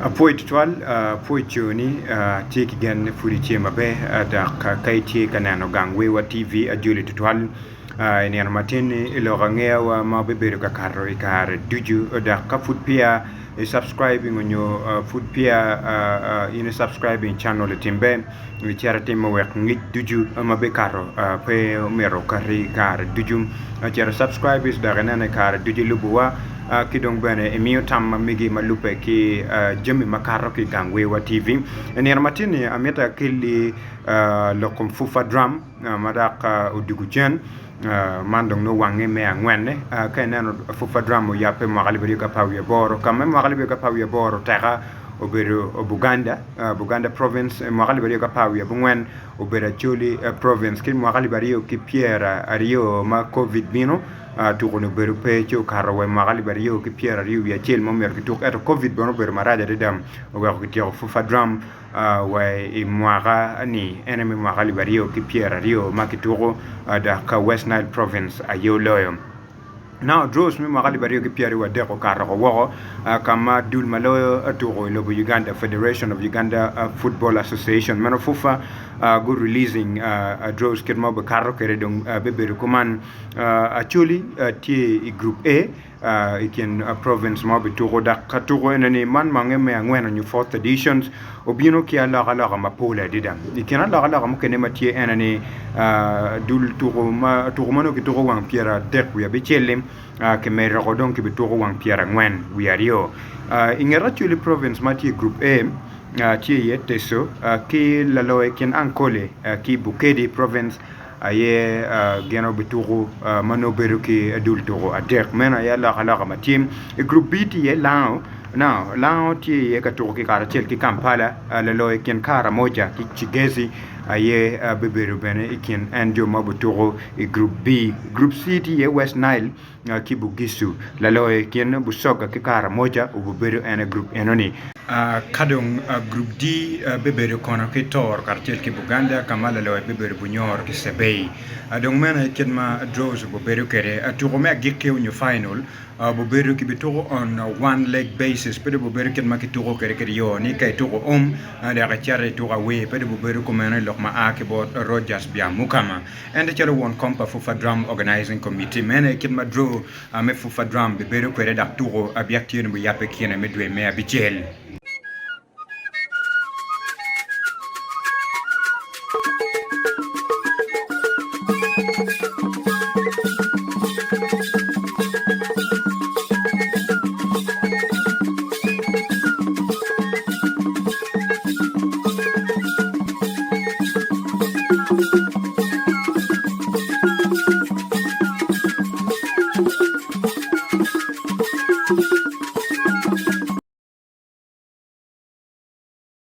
Apwoyo tutwal, apwoyo coni, atye ki gen ni pud itye maber dok ka itye ka neno gang Wewa TV ajoli tutwal i nino matin-ni i lok angeyawa ma bibedo ka kato i kare ducu dok ka pud peya i subscribing onyo pud peya in i subscribing channel i timbe icito itimo wek ngic ducu ma bikato pe omyero okati kare ducu. Cito subscribe dok inene kare ducu ilubowa ki dong bene imiyo tam ma megi ma lubbe ki jami makato ki i gang Wewa TV. I nino matin-ni amito akelli lok kom Fufa Drum ma dok odwogo cen man dong nongo wange me angwenne ka ineno Fufa Drum oyabbe mwaka alip aryo ki apar wiye aboro ka ma mwaka alip aryo ki apar wiye aboro oteka obedo Buganda, Buganda Province, mwaka alip 2014 obedo Acholi Province ki mwaka 2020 ma Covid bino tuko-ni obedo pe ci okato wa i mwaka 2021 ma omyero kituk ento Covid bene obedo marac adada oweko kityeko Fufa Drum wa i mwaka-ni en aye me mwaka 2020 ma kituko dok West Nile Province aye oloyo. Now Draws me mwaka 2023 okato woko ka ma dul ma loyo tuko i lobo Uganda, Federation of Uganda Football Association meno FUFA gu releasing draws kit ma obikato kwede dong bibedo kuman. Acholi tye i group A i kin province ma obituko dok ka tuko enoni man mange me angwen nyo fourth editions obino ki alokaloka mapol adada. I kin alokaloka mukene ma tye ene ni dul tuko ma tuko ma nongo kituko wang pyeradek wiye abicel-li kimedo woko dong kibituko wang pyerangwen wiye aryo. I nget Acholi Province ma tye i Group A tye iye Teso ki laloyo i kin Ankole ki Bukedi Province aye gin obituko ma nongo bedo ki dul tuko adek meno aye alokaloka ma tye. I gurup B tye iye Lango, now Lango tye iye ka tuko ki karacel ki Kampala laloyo i kin Karamoja ki Kigezi aye bibedo bene i kin en jo ma obituko i gurup B. Gurup C tye iye West Nile ki Bugisu. Laloyo i kin Busoga ki Karamoja obibedo en i gurup enoni. Ka dong gurup D bibedo kono ki Toro karacel ki Buganda ka ma laloyo bibedo Bunyoro ki Sebei. Dong meno aye kit ma draws obibedo kwede. Tuko me agikki onyo final obibedo kibituko on one leg basis pe dong obibedo kit ma kituko kwede ki ryo ni ka ituko home dok icito ituko away pe dong obibedo kumeno i lok ma a ki bot Rogers Byamukama. Ento calo won kom pa FUFA Drum Organizing Committee, meno aye kit ma draw me FUFA Drum bibedo kwede dok tuko abyek tye ni biyabbe kine me dwe me abicel.